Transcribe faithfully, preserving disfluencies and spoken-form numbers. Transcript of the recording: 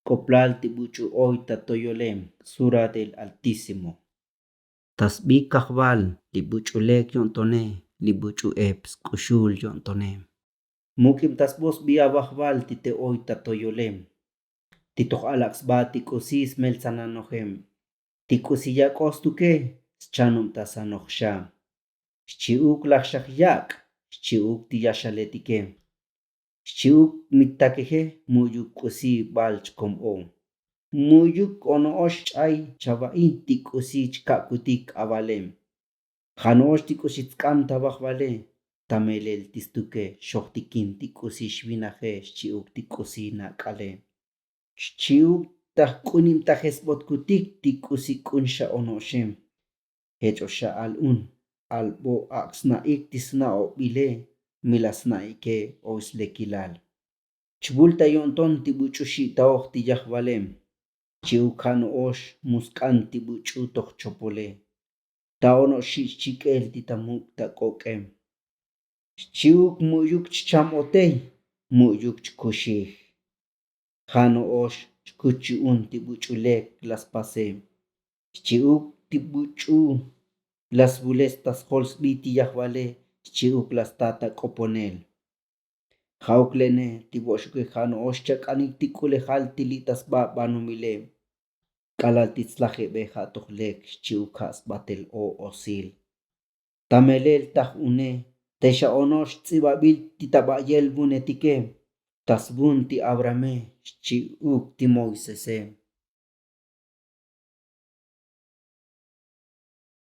K'oplal ti buch'u oy ta toyole. Sura del altísimo. Ta sbi kajval li buch'u lek yo'ntone, li buch'u ep sk'uxul yo'ntone. Muk'ib ta sbo sbi avajval ti te oy ta toyole. Ti toj alak' sba ti k'usi smeltsananoje. Ti k'usi yak'o stuke schanubtasanoj xa. Xchi'uk laj xaj yak', xchi'uk ti yaxaletike. Xchi'uk mi takeje mu'yuk k'usi bal chkom o. Mu'yuk k'o no'ox ch'ay chava'i ti k'usi chka'kutik avale. Ja' no'ox ti k'usi tsk'an ta vajvale. Ta melel ti stuke xojtikin ti k'usi xvinaje xchi'uk ti k'usi nak'ale. Xchi'uk ta jk'unibtajesbotkutik ti k'usi k'un xa ono'oxe. Jech o xa al un albo ak' sna'ik ti sna'obile. Mi la sna'ike oy slekilal. Chvul ta yo'nton ti buch'u xi'taoj ti yajvale. Xchi'uk ja' no'ox mu sk'an ti buch'u toj chopole. Ta ono'ox xi' xchik'el ti ta muk' ta k'ok'e. Xchi'uk mu'yuk chcham otey, mu'yuk chkuxij. Ja' no'ox chkuch yu'un ti buch'u lek la spase. Xchi'uk ti buch'u la svules ta sjol sbi ti yajvale. Xchi'uk la sta ta k'oponel. Ja'uk le'ne ti vo'xuke ja' no'ox chak'anik ti k'ulejal ti li' ta sba banomile. K'alal ti tslajebe ja' toj lek xchi'uk ja' sbatel o osil. Ta melel taj une te xa ono'ox ts'ibabil ti ta ba'yel vunetike. Ta svun ti abrahame xchi'uk ti moisese.